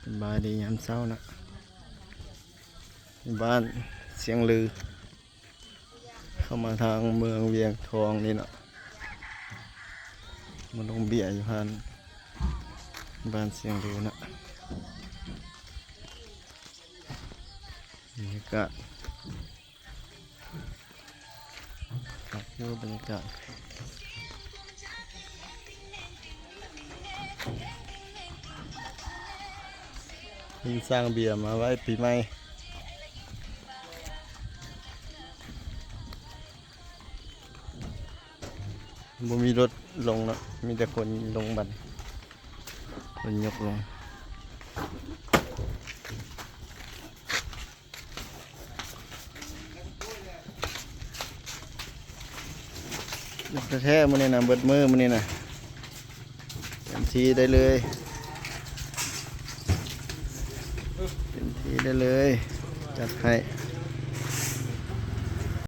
ສະບາຍດີຍາມເຊົ້ານະ ບ້ານຊຽງລື ເຂົ້າມາທາງເມືອງວຽງທອງນີ້ເນາະ ມາລົງເບຍຢູ່ຮ້ານ ບ້ານຊຽງລືນະ ບັນຍາກາດ ຄັກຢູ່ບັນຍາກາດ ເພິ່ນສ້າງເບຍມາໄວ້ປີໃໝ່ ບໍ່ມີລົດລົງເນາະ ມີແຕ່ຄົນລົງບັນ ຄົນຍົກລົງ. ແທ້ໆ ມື້ນີ້ນະ ເບິດມື້ມື້ນີ້ນະ ເຕັມທີ່ໄດ້ເລີຍ ເຕັມທີ່ໄດ້ເລີຍ ຈັດໃຫ້.